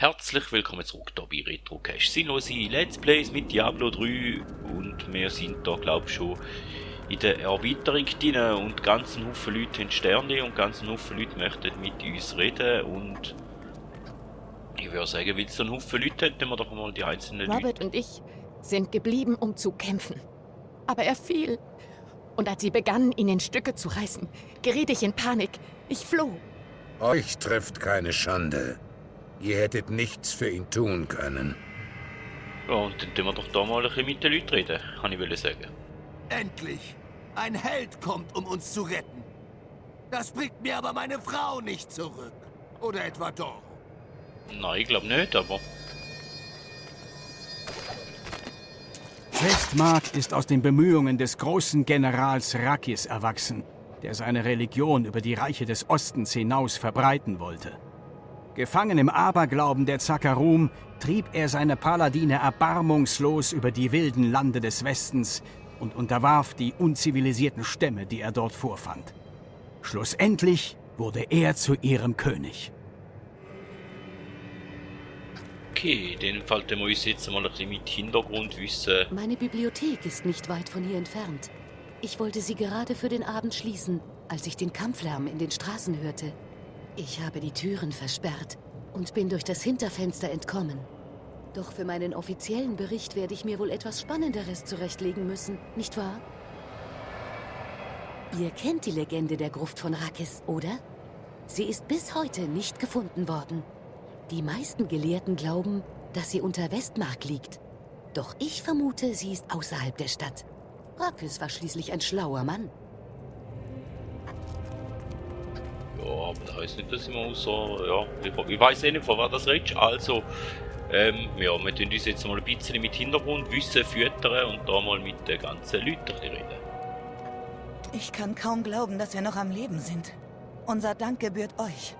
Herzlich willkommen zurück hier bei RetroCache. Sinnlose Let's Plays mit Diablo 3 und wir sind da glaube ich schon in der Erweiterung drin und ganzen Haufen Leute haben Sterne und ganzen Haufen Leute möchten mit uns reden und ich würde sagen, weil es so einen Haufen Leute hat, nehmen wir doch mal die einzelnen Robert und ich sind geblieben, um zu kämpfen. Aber er fiel. Und als sie begannen, ihn in Stücke zu reißen, geriet ich in Panik. Ich floh. Euch trifft keine Schande. Ihr hättet nichts für ihn tun können. Ja, und dann tun wir doch da mal ein bisschen mit den Leuten reden, kann ich sagen. Endlich! Ein Held kommt, um uns zu retten. Das bringt mir aber meine Frau nicht zurück. Oder etwa doch? Nein, ich glaube nicht, aber... Westmark ist aus den Bemühungen des großen Generals Rakis erwachsen, der seine Religion über die Reiche des Ostens hinaus verbreiten wollte. Gefangen im Aberglauben der Zakarum trieb er seine Paladine erbarmungslos über die wilden Lande des Westens und unterwarf die unzivilisierten Stämme, die er dort vorfand. Schlussendlich wurde er zu ihrem König. Okay, dann falten wir uns jetzt mal ein bisschen mit Hintergrundwissen. Meine Bibliothek ist nicht weit von hier entfernt. Ich wollte sie gerade für den Abend schließen, als ich den Kampflärm in den Straßen hörte. Ich habe die Türen versperrt und bin durch das Hinterfenster entkommen. Doch für meinen offiziellen Bericht werde ich mir wohl etwas Spannenderes zurechtlegen müssen, nicht wahr? Ihr kennt die Legende der Gruft von Rakis, oder? Sie ist bis heute nicht gefunden worden. Die meisten Gelehrten glauben, dass sie unter Westmark liegt. Doch ich vermute, sie ist außerhalb der Stadt. Rakis war schließlich ein schlauer Mann. Ja, aber das heisst nicht, dass ich mal so, ja, ich weiss eh nicht, von was das redest. Also, ja, wir tun uns jetzt mal ein bisschen mit Hintergrundwissen füttern und da mal mit den ganzen Leuten reden. Ich kann kaum glauben, dass wir noch am Leben sind. Unser Dank gebührt euch.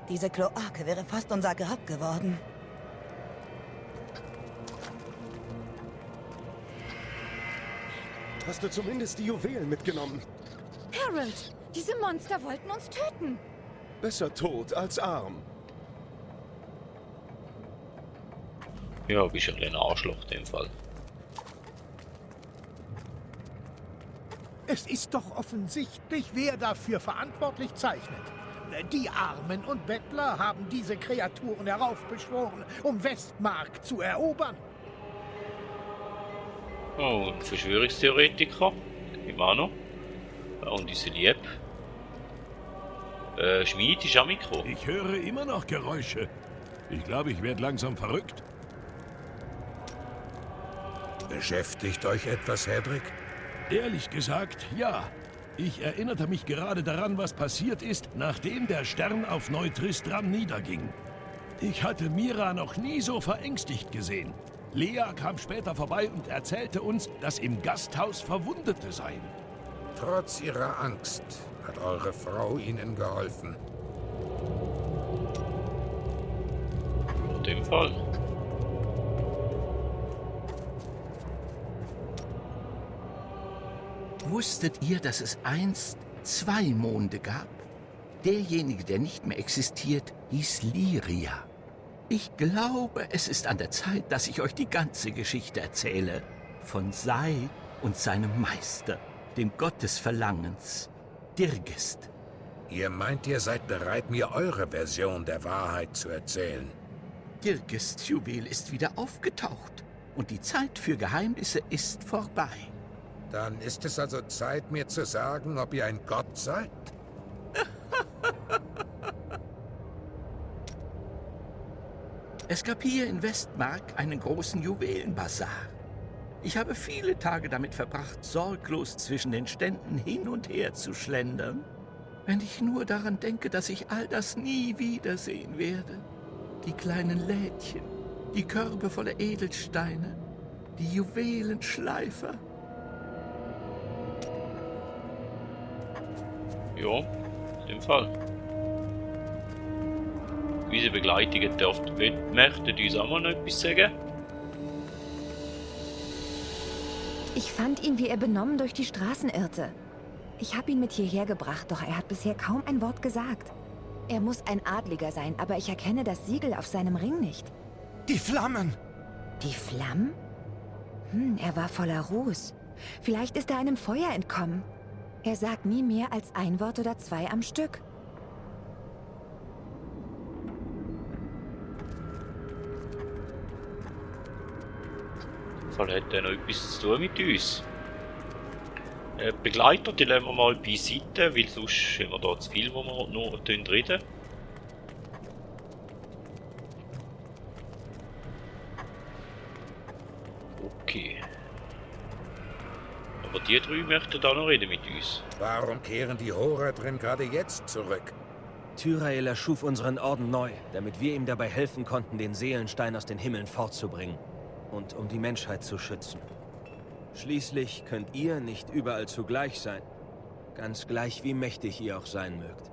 Diese Kloake wäre fast unser Grab geworden. Hast du zumindest die Juwelen mitgenommen? Harold, diese Monster wollten uns töten. Besser tot als arm. Ja, bist ein kleiner Arschloch in dem Fall. Es ist doch offensichtlich, wer dafür verantwortlich zeichnet. Die Armen und Bettler haben diese Kreaturen heraufbeschworen, um Westmark zu erobern. Oh, ein Verschwörungstheoretiker. Immer noch. Und diese Lieb. Schmied ist am Mikro. Ich höre immer noch Geräusche. Ich glaube, ich werde langsam verrückt. Beschäftigt euch etwas, Hedrick? Ehrlich gesagt, ja. Ich erinnerte mich gerade daran, was passiert ist, nachdem der Stern auf Neutristram niederging. Ich hatte Mira noch nie so verängstigt gesehen. Lea kam später vorbei und erzählte uns, dass im Gasthaus Verwundete seien. Trotz ihrer Angst hat eure Frau ihnen geholfen. In dem Fall. Wusstet ihr, dass es einst 2 Monde gab? Derjenige, der nicht mehr existiert, hieß Lyria. Ich glaube, es ist an der Zeit, dass ich euch die ganze Geschichte erzähle. Von Sai und seinem Meister, dem Gott des Verlangens, Dirgist. Ihr meint, ihr seid bereit, mir eure Version der Wahrheit zu erzählen? Dirgists Juwel ist wieder aufgetaucht und die Zeit für Geheimnisse ist vorbei. Dann ist es also Zeit, mir zu sagen, ob ihr ein Gott seid? Es gab hier in Westmark einen großen Juwelenbazar. Ich habe viele Tage damit verbracht, sorglos zwischen den Ständen hin und her zu schlendern. Wenn ich nur daran denke, dass ich all das nie wiedersehen werde. Die kleinen Lädchen, die Körbe voller Edelsteine, die Juwelenschleifer. Ja, in dem Fall. Unsere Begleitungen dürft möchten uns auch mal noch etwas sagen. Ich fand ihn, wie er benommen durch die Straßen irrte. Ich habe ihn mit hierher gebracht, doch er hat bisher kaum ein Wort gesagt. Er muss ein Adliger sein, aber ich erkenne das Siegel auf seinem Ring nicht. Die Flammen! Die Flammen? Er war voller Ruß. Vielleicht ist er einem Feuer entkommen. Er sagt nie mehr als ein Wort oder zwei am Stück. Vielleicht hat er noch etwas zu tun mit uns. Begleiter, die lassen wir mal beiseite, weil sonst haben wir da zu viel, wo wir nur reden. Okay. Aber die drei möchten da noch reden mit uns. Warum kehren die Horadrim gerade jetzt zurück? Tyrael erschuf unseren Orden neu, damit wir ihm dabei helfen konnten, den Seelenstein aus den Himmeln fortzubringen. Und um die Menschheit zu schützen. Schließlich könnt ihr nicht überall zugleich sein. Ganz gleich, wie mächtig ihr auch sein mögt.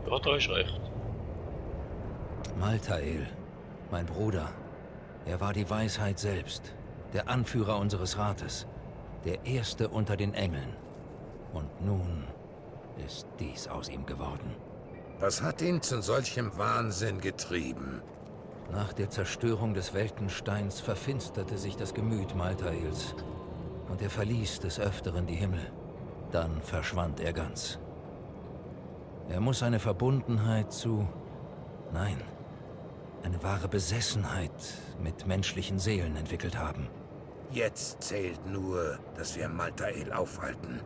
Ja, da ist recht. Malthael, mein Bruder. Er war die Weisheit selbst. Der Anführer unseres Rates. Der Erste unter den Engeln. Und nun ist dies aus ihm geworden. Was hat ihn zu solchem Wahnsinn getrieben? Nach der Zerstörung des Weltensteins verfinsterte sich das Gemüt Malthaels und er verließ des Öfteren die Himmel. Dann verschwand er ganz. Er muss eine Verbundenheit zu... Nein, eine wahre Besessenheit mit menschlichen Seelen entwickelt haben. Jetzt zählt nur, dass wir Malthael aufhalten.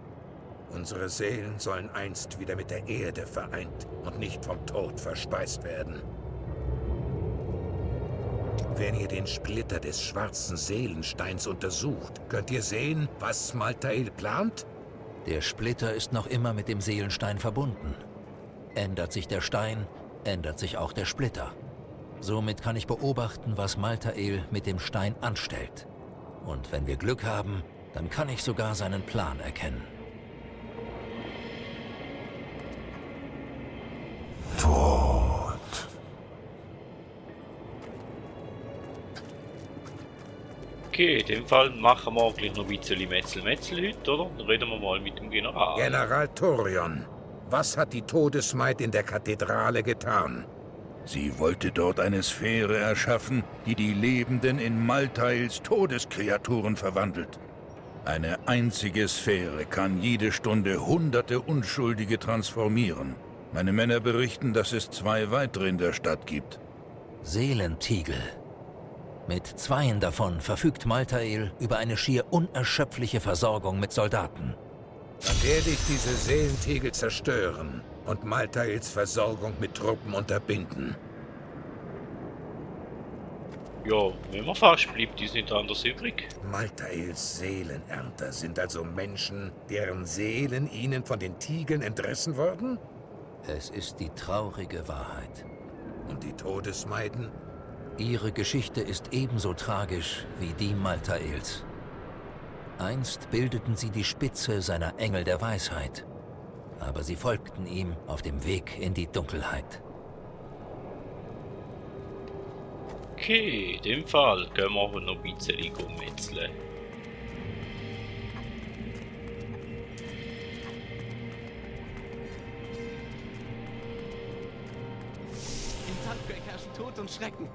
Unsere Seelen sollen einst wieder mit der Erde vereint und nicht vom Tod verspeist werden. Wenn ihr den Splitter des schwarzen Seelensteins untersucht, könnt ihr sehen, was Malthael plant? Der Splitter ist noch immer mit dem Seelenstein verbunden. Ändert sich der Stein, ändert sich auch der Splitter. Somit kann ich beobachten, was Malthael mit dem Stein anstellt. Und wenn wir Glück haben, dann kann ich sogar seinen Plan erkennen. Okay, in dem Fall machen wir gleich noch ein bisschen Metzel heute, oder? Dann reden wir mal mit dem General. General Thorion, was hat die Todesmaid in der Kathedrale getan? Sie wollte dort eine Sphäre erschaffen, die die Lebenden in Malthaels Todeskreaturen verwandelt. Eine einzige Sphäre kann jede Stunde Hunderte Unschuldige transformieren. Meine Männer berichten, dass es 2 weitere in der Stadt gibt. Seelentiegel. Mit 2 davon verfügt Malthael über eine schier unerschöpfliche Versorgung mit Soldaten. Dann werde ich diese Seelentiegel zerstören und Malthaels Versorgung mit Truppen unterbinden. Ja, wenn man fast bleibt, ist nicht anders übrig. Malthaels Seelenernter sind also Menschen, deren Seelen ihnen von den Tiegeln entrissen wurden? Es ist die traurige Wahrheit. Und die Todesmaiden? Ihre Geschichte ist ebenso tragisch wie die Malthaels. Einst bildeten sie die Spitze seiner Engel der Weisheit, aber sie folgten ihm auf dem Weg in die Dunkelheit. Okay, in dem Fall gehen wir noch ein bisschen metzeln. In Thalcrag herrschen Tod und Schrecken.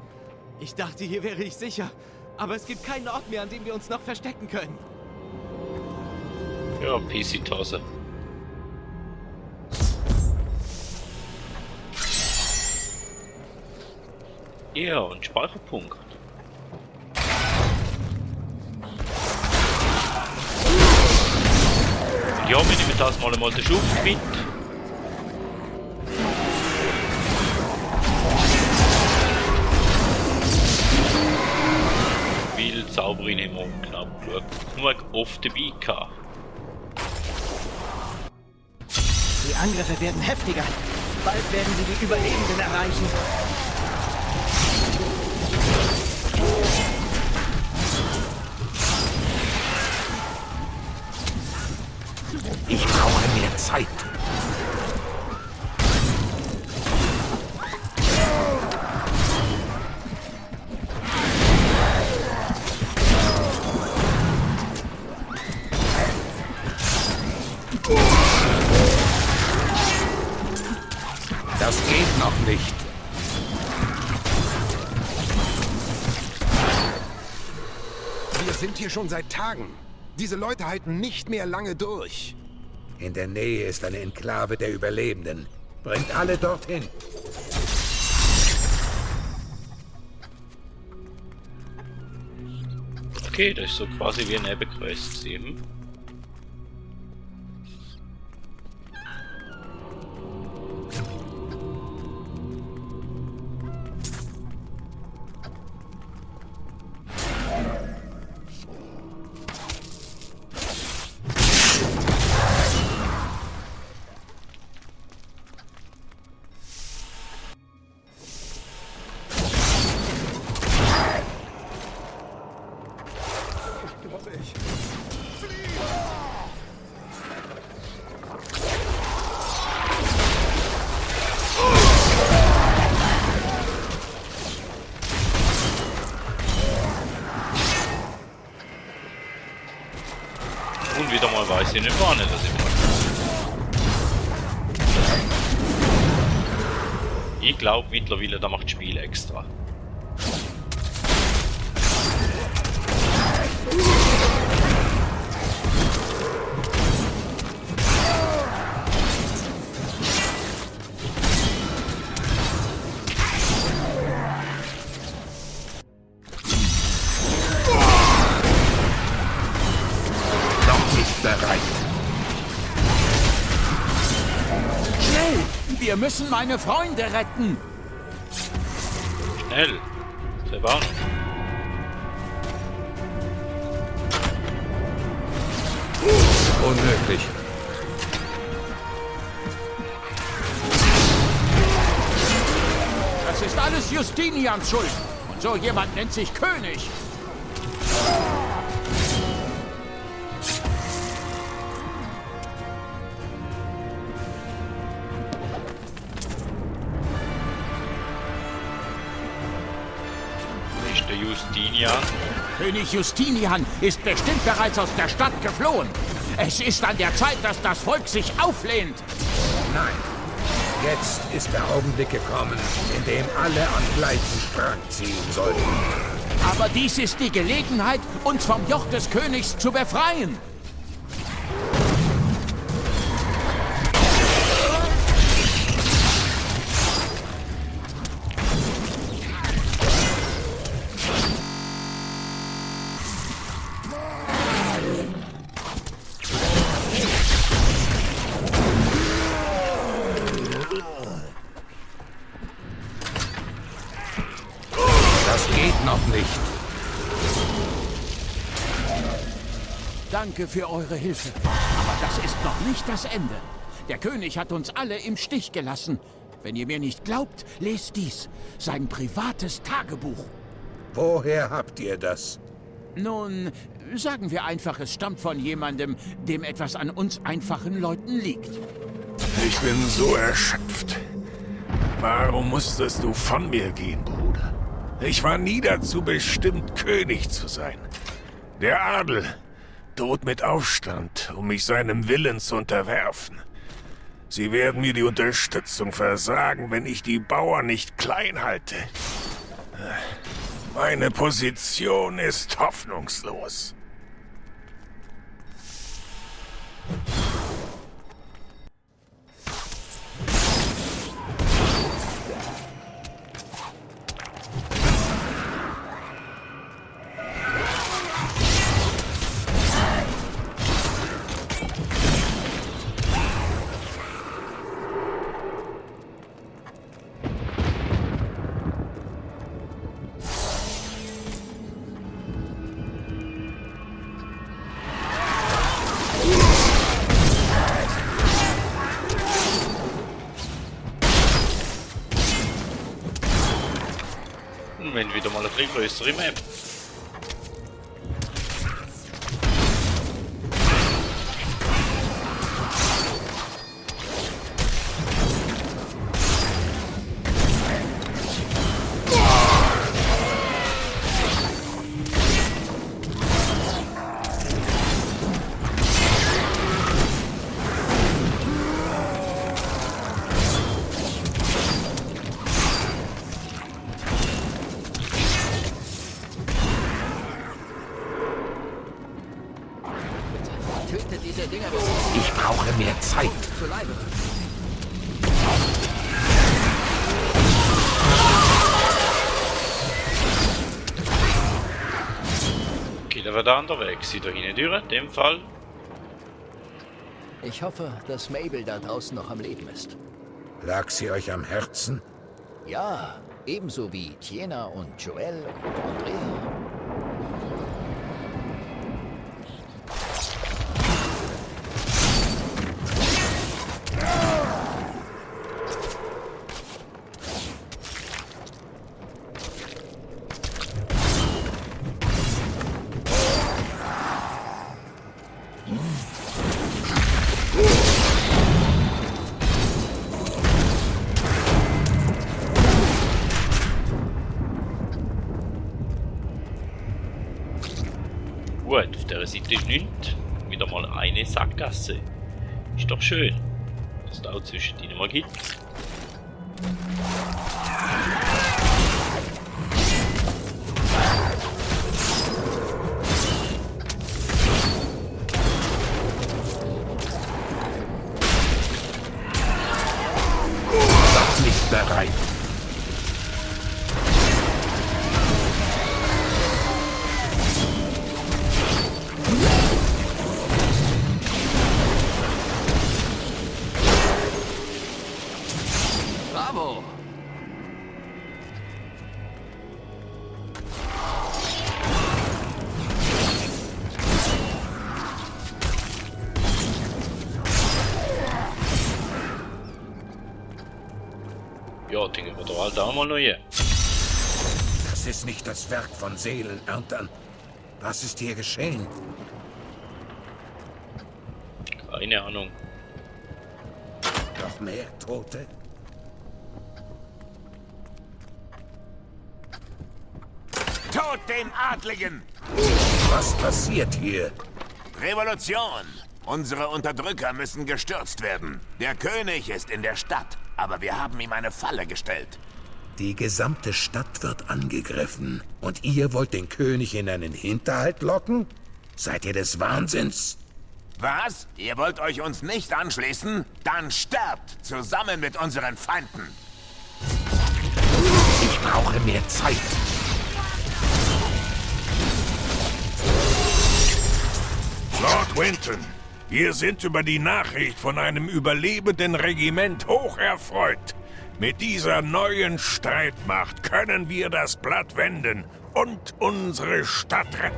Ich dachte, hier wäre ich sicher. Aber es gibt keinen Ort mehr, an dem wir uns noch verstecken können. Ja, PC-Tasse. Ja, und Speicherpunkt. Ja, wir nehmen das mal den Schuft mit. Weil Zauberin haben wir knapp genug oft dabei gehabt. Die Angriffe werden heftiger. Bald werden sie die Überlebenden erreichen. Ich brauche mehr Zeit. Wir sind hier schon seit Tagen. Diese Leute halten nicht mehr lange durch. In der Nähe ist eine Enklave der Überlebenden. Bringt alle dorthin. Okay, das ist so quasi wie ein Nebenquest eben. Und wieder mal weiß ich nicht, war nicht, dass ich mal. Ich glaube mittlerweile, da macht das Spiel extra. Bereit. Schnell! Wir müssen meine Freunde retten! Schnell! Selber. Unmöglich. Das ist alles Justinians Schuld. Und so jemand nennt sich König. Justinian. König Justinian ist bestimmt bereits aus der Stadt geflohen. Es ist an der Zeit, dass das Volk sich auflehnt. Nein. Jetzt ist der Augenblick gekommen, in dem alle am gleichen Strang ziehen sollten. Aber dies ist die Gelegenheit, uns vom Joch des Königs zu befreien. Das geht noch nicht. Danke für eure Hilfe. Aber das ist noch nicht das Ende. Der König hat uns alle im Stich gelassen. Wenn ihr mir nicht glaubt, lest dies. Sein privates Tagebuch. Woher habt ihr das? Nun, sagen wir einfach, es stammt von jemandem, dem etwas an uns einfachen Leuten liegt. Ich bin so erschöpft. Warum musstest du von mir gehen, Bruder? Ich war nie dazu bestimmt, König zu sein. Der Adel droht mit Aufstand, um mich seinem Willen zu unterwerfen. Sie werden mir die Unterstützung versagen, wenn ich die Bauern nicht klein halte. Meine Position ist hoffnungslos. Wenn wieder mal eine viel größere Map. Ich brauche mehr Zeit. Okay, da war der andere Weg. Sie da hinten durch, in dem Fall. Ich hoffe, dass Mabel da draußen noch am Leben ist. Lag sie euch am Herzen? Ja, ebenso wie Tiena und Joel und Andrea. Gut, auf dieser Seite ist nichts. Wieder mal eine Sackgasse. Ist doch schön, dass es da auch zwischen ihnen mal gibt. Noch nicht bereit. Bravo! Ja, denken wir doch halt auch mal neue. Das ist nicht das Werk von Seelenerntern. Was ist hier geschehen? Keine Ahnung. Noch mehr Tote? Tod den Adligen! Was passiert hier? Revolution! Unsere Unterdrücker müssen gestürzt werden. Der König ist in der Stadt, aber wir haben ihm eine Falle gestellt. Die gesamte Stadt wird angegriffen. Und ihr wollt den König in einen Hinterhalt locken? Seid ihr des Wahnsinns? Was? Ihr wollt euch uns nicht anschließen? Dann sterbt zusammen mit unseren Feinden. Ich brauche mehr Zeit. Lord Winton, wir sind über die Nachricht von einem überlebenden Regiment hoch erfreut. Mit dieser neuen Streitmacht können wir das Blatt wenden und unsere Stadt retten.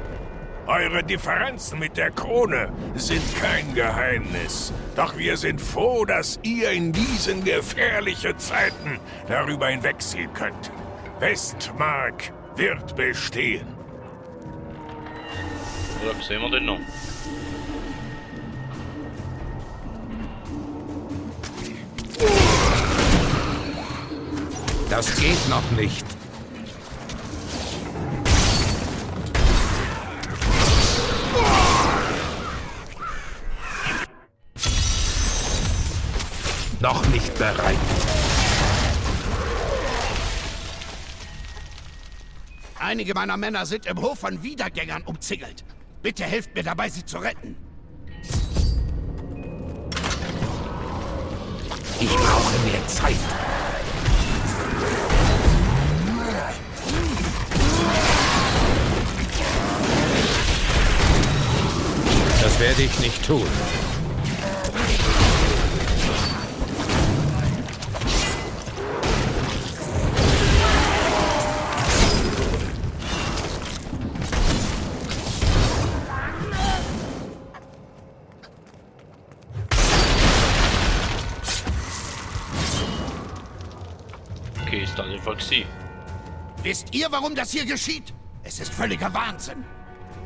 Eure Differenzen mit der Krone sind kein Geheimnis. Doch wir sind froh, dass ihr in diesen gefährlichen Zeiten darüber hinwegsehen könnt. Westmark wird bestehen. Was sehen wir denn noch? Das geht noch nicht. Noch nicht bereit. Einige meiner Männer sind im Hof von Wiedergängern umzingelt. Bitte helft mir dabei, sie zu retten. Ich brauche mehr Zeit. Das werde ich nicht tun. Okay, ist dann jedenfalls sie. Wisst ihr, warum das hier geschieht? Es ist völliger Wahnsinn.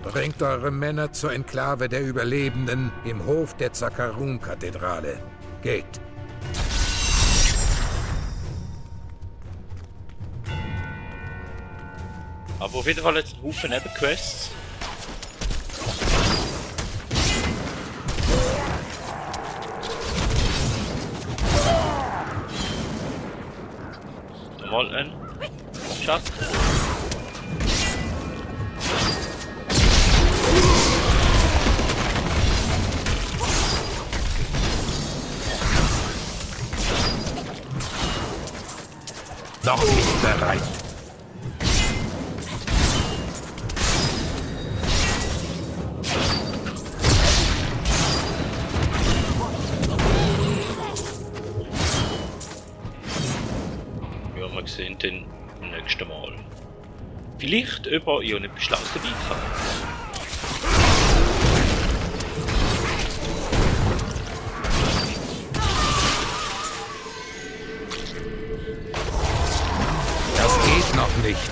Bringt eure Männer zur Enklave der Überlebenden im Hof der Zakarum-Kathedrale. Geht. Aber auf jeden Fall jetzt ein Haufen Nebenquests. Mal ein Schatz. Noch nicht bereit. Ja, wir sehen den nächsten Mal. Vielleicht über ihren Beschluss dabei kann. Das geht noch nicht.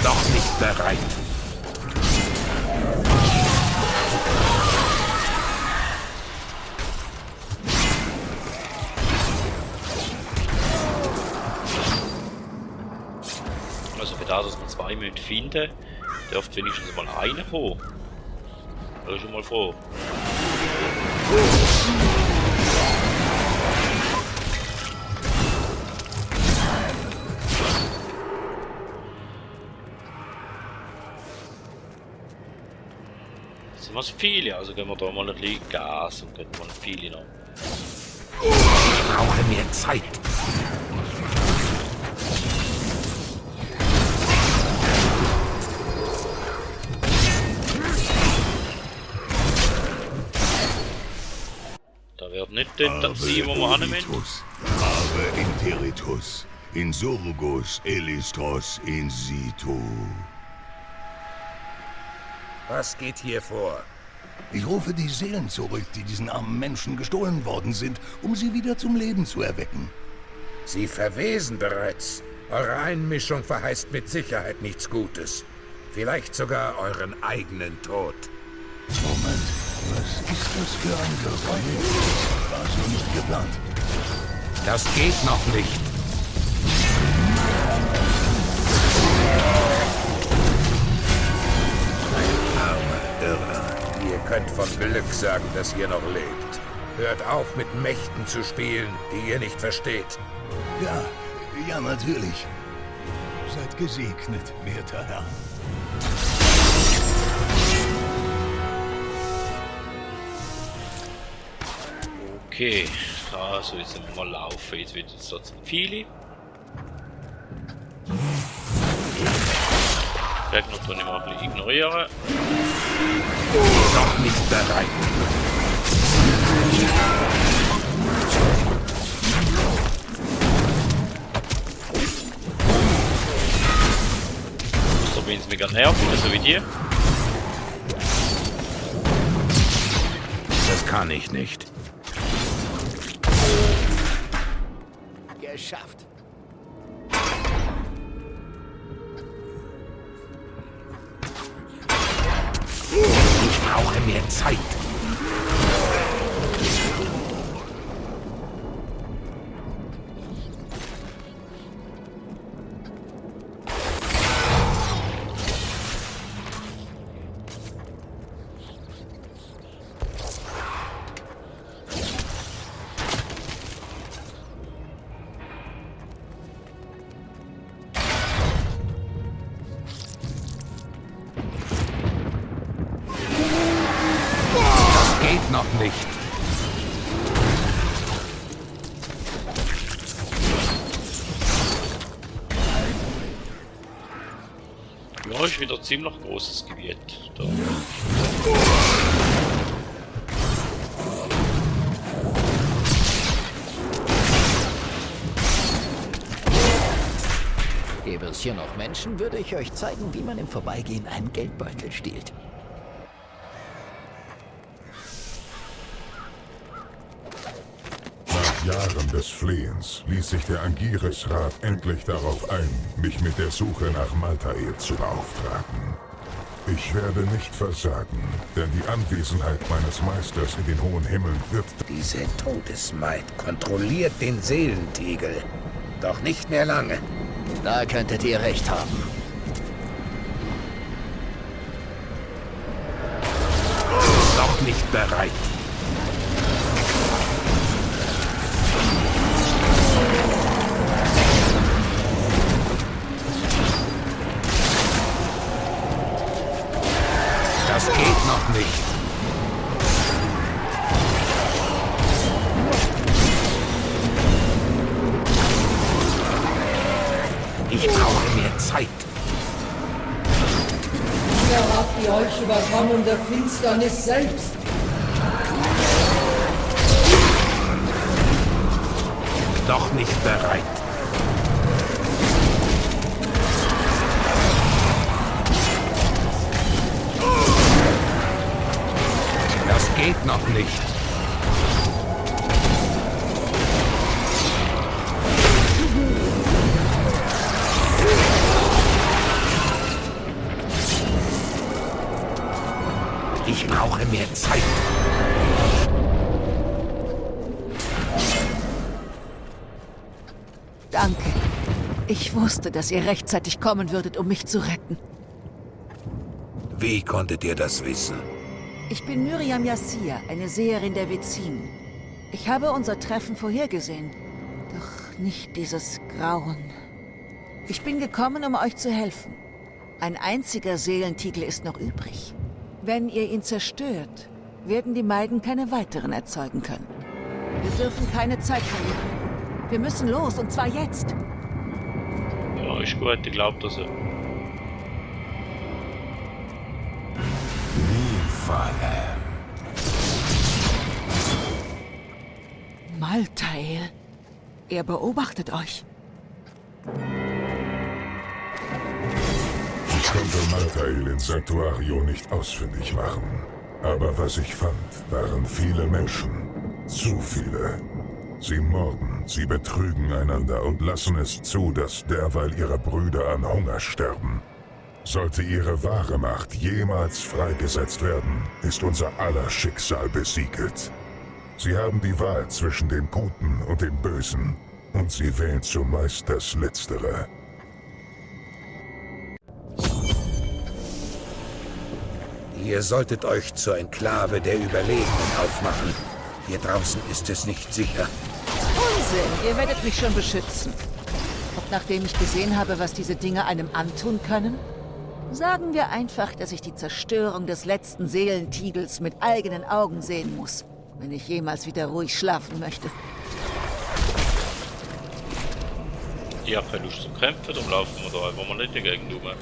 Noch nicht bereit. Also für das, dass wir 2 finden, dürfte wenigstens mal einer kommen. Da ist schon mal froh. Sind wir viele, also gehen wir da mal ein bisschen Gas und gehen mal viele noch. Ich brauche mehr Zeit. Da wird nicht das sein, wo wir hin müssen. Ave interitus, insurgus elistros in situ. Was geht hier vor? Ich rufe die Seelen zurück, die diesen armen Menschen gestohlen worden sind, um sie wieder zum Leben zu erwecken. Sie verwesen bereits. Eure Einmischung verheißt mit Sicherheit nichts Gutes. Vielleicht sogar euren eigenen Tod. Moment, was ist das für ein Geräusch? Das war so nicht geplant. Das geht noch nicht. Ihr könnt von Glück sagen, dass ihr noch lebt. Hört auf, mit Mächten zu spielen, die ihr nicht versteht. Ja, natürlich. Seid gesegnet, werter Herr. Okay, also jetzt sind wir mal laufen. Jetzt wird es trotzdem viele. Gegner tun immer ein bisschen ignorieren. Noch nicht bereit. So bin ich mega nervig, so wie dir. Das kann ich nicht. Geschafft. Ich brauche mehr Zeit. Geht noch nicht. Ja, ist wieder ziemlich großes Gebiet. Da. Gäbe es hier noch Menschen, würde ich euch zeigen, wie man im Vorbeigehen einen Geldbeutel stiehlt. Nach Jahren des Flehens ließ sich der Angiresrat endlich darauf ein, mich mit der Suche nach Maltael zu beauftragen. Ich werde nicht versagen, denn die Anwesenheit meines Meisters in den hohen Himmeln wird... Diese Todesmaid kontrolliert den Seelentegel. Doch nicht mehr lange. Da könntet ihr recht haben. Noch nicht bereit. brauche mehr Zeit. Ihr habt die euch überkommene Finsternis selbst. Noch nicht bereit. Das geht noch nicht. Ich brauche mehr Zeit. Danke. Ich wusste, dass ihr rechtzeitig kommen würdet, um mich zu retten. Wie konntet ihr das wissen? Ich bin Miriam Yassir, eine Seherin der Vezin. Ich habe unser Treffen vorhergesehen. Doch nicht dieses Grauen. Ich bin gekommen, um euch zu helfen. Ein einziger Seelentiegel ist noch übrig. Wenn ihr ihn zerstört, werden die Maiden keine weiteren erzeugen können. Wir dürfen keine Zeit verlieren. Wir müssen los, und zwar jetzt. Ja, ist gut, ich glaube das. Maltael. Er beobachtet euch. Ich konnte Maltael in Sanctuario nicht ausfindig machen. Aber was ich fand, waren viele Menschen. Zu viele. Sie morden, sie betrügen einander und lassen es zu, dass derweil ihre Brüder an Hunger sterben. Sollte ihre wahre Macht jemals freigesetzt werden, ist unser aller Schicksal besiegelt. Sie haben die Wahl zwischen dem Guten und dem Bösen, und sie wählen zumeist das Letztere. Ihr solltet euch zur Enklave der Überlebenden aufmachen. Hier draußen ist es nicht sicher. Unsinn, ihr werdet mich schon beschützen. Und nachdem ich gesehen habe, was diese Dinge einem antun können? Sagen wir einfach, dass ich die Zerstörung des letzten Seelentiegels mit eigenen Augen sehen muss, wenn ich jemals wieder ruhig schlafen möchte. Ich habe keine Lust zum Kämpfen, darum laufen wir da einfach mal nicht dagegen rum.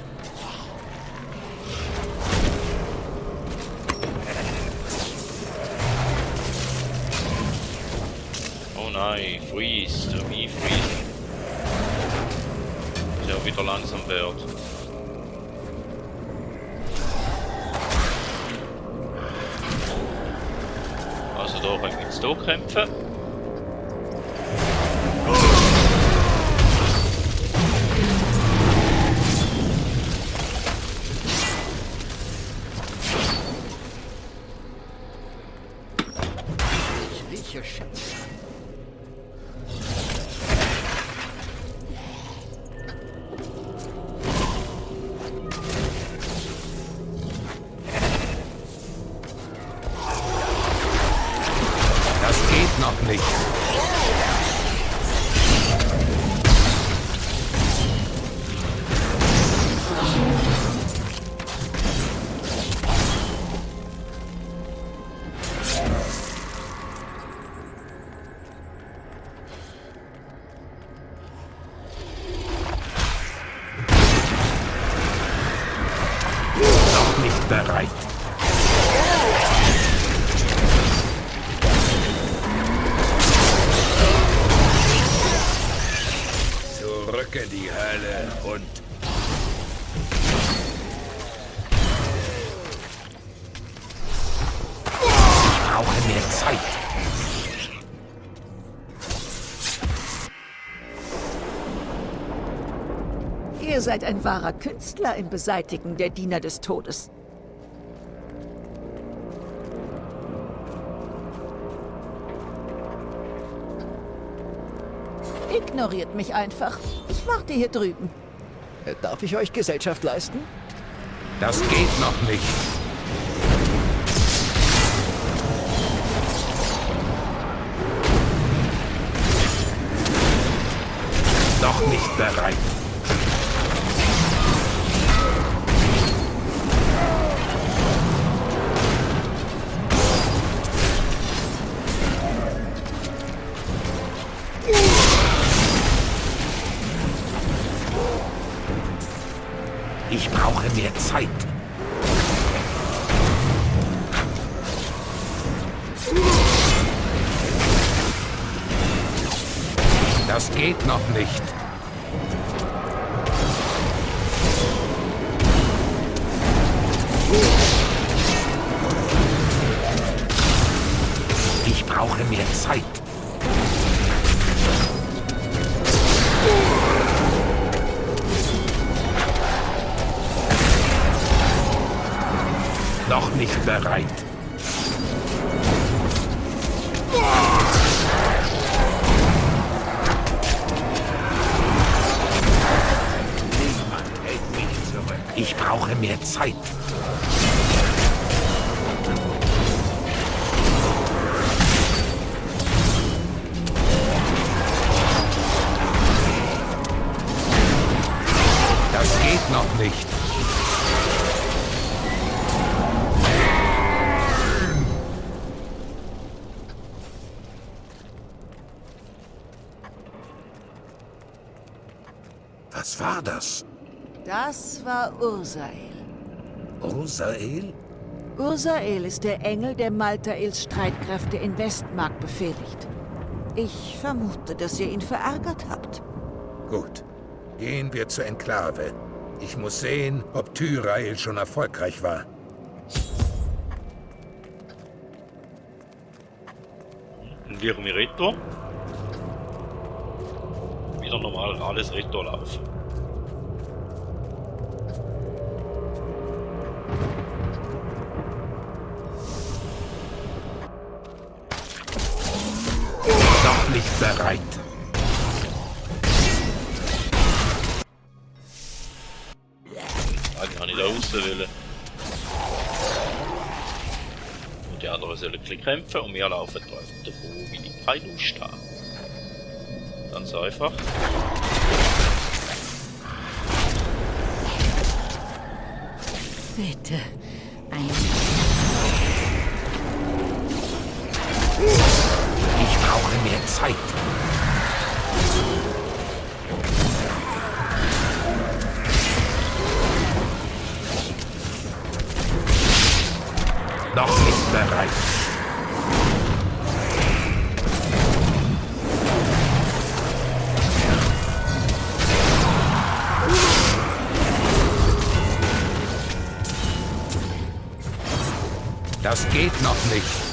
Oh nein, freeze, wie freeze. Dass er wieder langsam wird. Also da können wir jetzt hier kämpfen. Ich rieche Schätze. Noch nicht. Noch nicht bereit. Zurück in die Hölle und... Ich brauche mehr Zeit. Ihr seid ein wahrer Künstler im Beseitigen der Diener des Todes. Ignoriert mich einfach. Ich warte hier drüben. Darf ich euch Gesellschaft leisten? Das geht noch nicht. Noch nicht bereit. Ich brauche mehr Zeit. Das geht noch nicht. Ich brauche mehr Zeit. Noch nicht bereit. Niemand hält mich zurück. Ich brauche mehr Zeit. Das geht noch nicht. Was war das? Das war Ursael. Ursael? Ursael ist der Engel, der Maltaels Streitkräfte in Westmark befehligt. Ich vermute, dass ihr ihn verärgert habt. Gut. Gehen wir zur Enklave. Ich muss sehen, ob Tyrael schon erfolgreich war. Dann wären wir Retro. Wieder normal alles Retro laufen. Noch nicht bereit. Eigentlich habe ich da raus wollen. Und die anderen sollen ein bisschen kämpfen und wir laufen drauf davon, wie ich keine Lust habe. Ganz einfach. Bitte, Ich brauche mehr Zeit. Noch nicht bereit. Das geht noch nicht.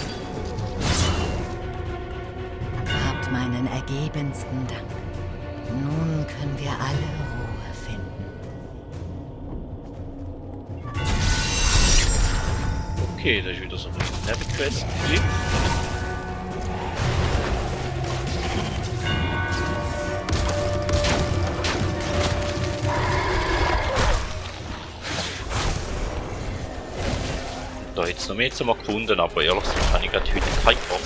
habt meinen ergebensten Dank. Nun können wir alle Ruhe finden. Okay, da ist wieder so eine Nebenquest. Da jetzt noch mehr zum Erkunden, aber ehrlich gesagt habe ich gerade heute keinen Bock.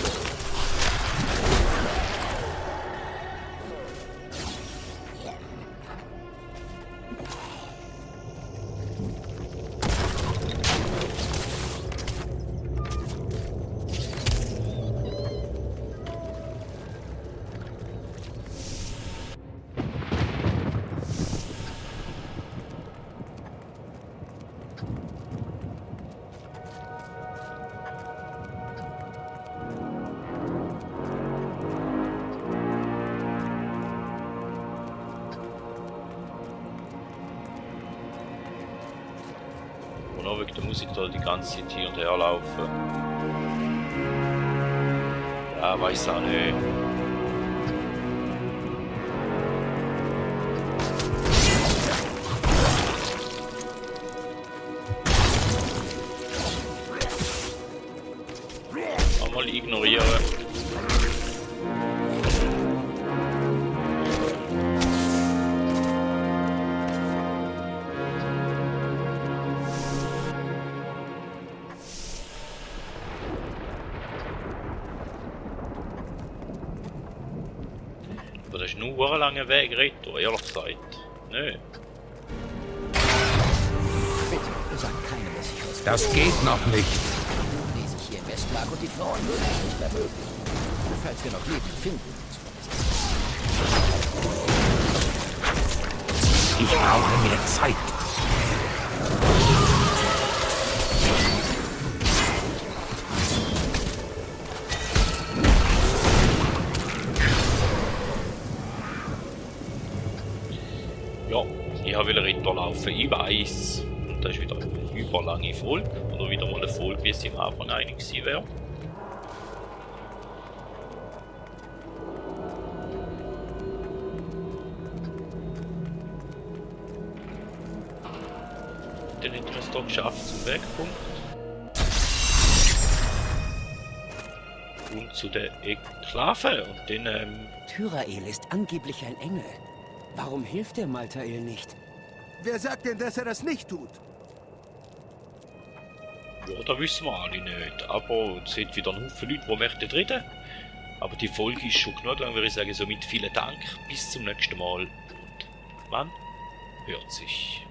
Nur wegen der Musik da die ganze Zeit hier und her laufen. Ja, weiß auch nicht. Mal ignorieren. Aber das ist nur ein langer Weg, Retro, ehrlich gesagt. Nö. Bitte, sagt keinem, dass ich aus. Das geht noch nicht. Lese ich hier in Westmark und die Frauen würden es nicht mehr möglich. Falls wir noch Leben finden. Ich brauche mehr Zeit. wollte Ritter laufen, ich weiss. Und das ist wieder eine überlange Folge. Oder wieder mal eine Folge, wie es im Anfang einig gewesen wäre. Dann hätten wir es doch geschafft zum Wegpunkt. Und zu der Enklave. Und dann, Tyrael ist angeblich ein Engel. Warum hilft der Maltael nicht? Wer sagt denn, dass er das nicht tut? Ja, das wissen wir alle nicht. Aber es sind wieder ein Haufen Leute, die möchten reden. Aber die Folge ist schon genug lang, würde ich sagen. Somit vielen Dank. Bis zum nächsten Mal. Und man hört sich.